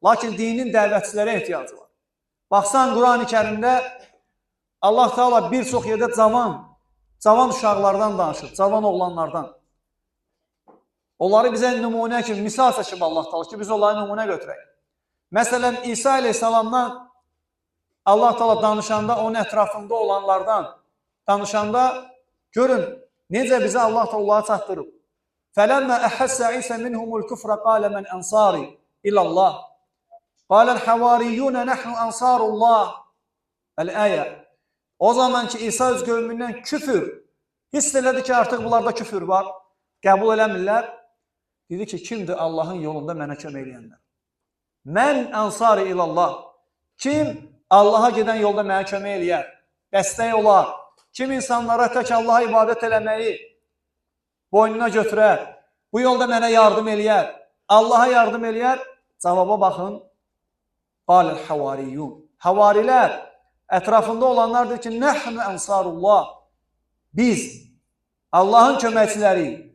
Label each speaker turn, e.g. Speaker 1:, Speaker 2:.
Speaker 1: Lakin dinin dəvətçilərə ehtiyacı var. Baxsan Qurani Kərimdə Allah Teala bir çox yerdə cavan uşaqlardan danışır, cavan oğlanlardan. Onları bizə nümunə kimi, misal seçib Allah Teala ki, biz onları nümunə götürək. Məsələn, İsa əleyhissalamdan Allah Teala danışanda, onun ətrafında olanlardan danışanda görün necə bizə Allah Teala onları çatdırıb. Fələmmə əhəssə İsa minhumul küfrə qalə mən ənsari ilallah. Qaləl havariyyunə nəhnu ənsarullah. Əl-əyə. O zaman ki İsa öz qövmündən küfür hiss elədi ki, artıq bunlarda küfür var. Qəbul eləmirlər. Dedi ki, kimdir Allahın yolunda mənə kömək eləyənlər? Mən ənsari ilallah. Kim Allaha gedən yolda mənə kömək eləyər, dəstək olar. Kim insanlara tək Allaha ibadət eləməyi boynuna götürər, bu yolda mənə yardım eləyər, Allaha yardım eləyər. Cavaba baxın. Qaləl havariyyun. Havarilər, ətrafında olanlar deyir ki, nəhnu ənsarullah. Biz Allahın köməkçiləriyik.